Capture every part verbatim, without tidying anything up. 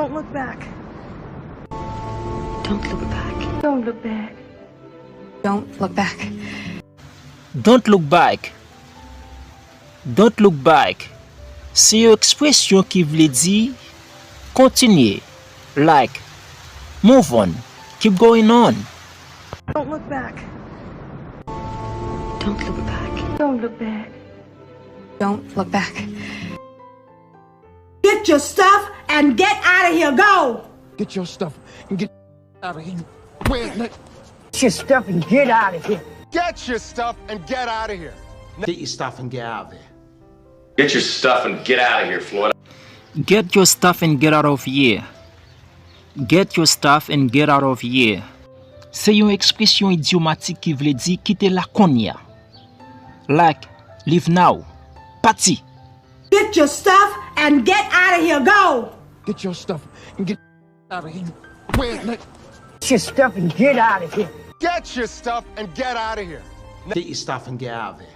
Don't look back. Don't look back. Don't look back. Don't look back. Don't look back. Don't look back. Se yon ekspresyon ki vle di kontinye, like, move on, keep going on. Don't look back. Don't look back. Don't look back. Don't look back. Get your stuff and get out of here. Go! Get your stuff and get out of here. Where? Get your stuff and get out of here. Get your stuff and get out of here. Get your stuff and get out of here. Get your stuff and get out of here, Floyd. Get your stuff and get out of here. Get your stuff and get out of here. Se yon ekspresyon idyomatik ki vle di kite la kounye a. Like, leave now. Pati. Get your stuff and get out of here. Go! Get your stuff and get out of here. Where? Get your stuff and get out of here. Get your stuff and get out of here. Get your stuff and get out of here.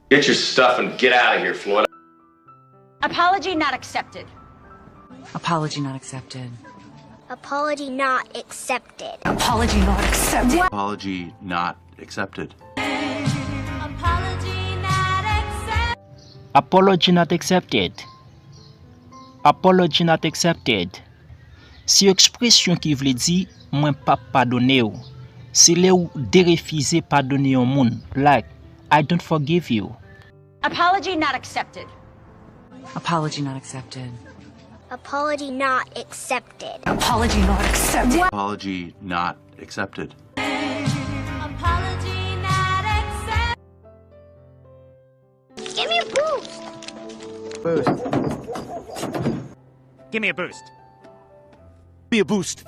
Get your stuff and get out of here, Floyd. Apology not accepted. Apology not accepted. Apology not accepted. Apology not accepted. Apology not accepted. Apology not accepted. Apology not accepted. Se ekspresyon ki vle di mwen p ap padone w. Se lè w derefize padone yon moun, like, I don't forgive you. Apology not accepted. Apology not accepted. Apology not accepted. Apology not accepted. Apology not accepted. Apology not accepted. Give me a boost. Boost. Give me a boost. Be a boost.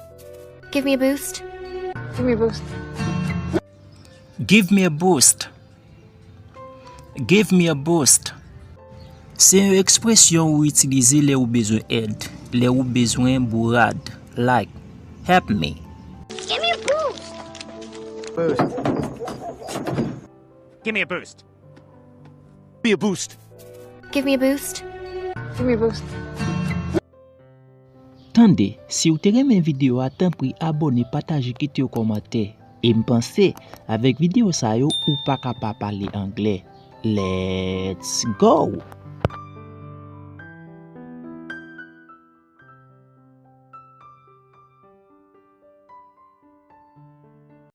Give me a boost. Give me a boost. Give me a boost. Give me a boost. Se yon ekspresyon ou itilize lè ou bezwen èd, lè ou bezwen bourad, like, help me. Give me a boost. Boost. Give me a boost. Be a boost. Give me a boost. Give me a boost. Tande, si w te renmen videyo a, tanpri abòne, pataje, kite yon kòmantè. E m panse, avèk videyo sa yo, ou pa ka pa pale anglè. Let's go!